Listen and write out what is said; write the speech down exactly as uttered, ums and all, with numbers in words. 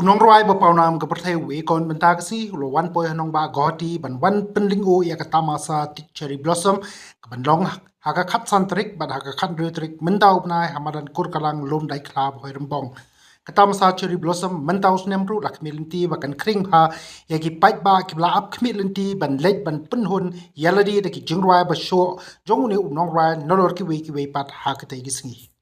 Nongrwai ba pawnam ka pyrthei u Akon mynta ka sngi u la wan poi ha nongbah Guwahati ban wan pynlyngngoh ïa ka tamasa Cherry Blossom ka ban long ha ka khatsan tarik bad ha ka khathynriew tarik mynta u bnai ha madan Kurkalang, Lumdaitkhla, Bhoirymbong. Ka tamasa Cherry Blossom mynta u snem ruh la khmih lynti ba kan khring bha ïa ki paidbah kiba la ap khmih lynti ban leit ban pynhun ïa lade da ki jingrwai ba shoh jong une u nongrwai nalor kiwei kiwei pat ha katei ka sngi.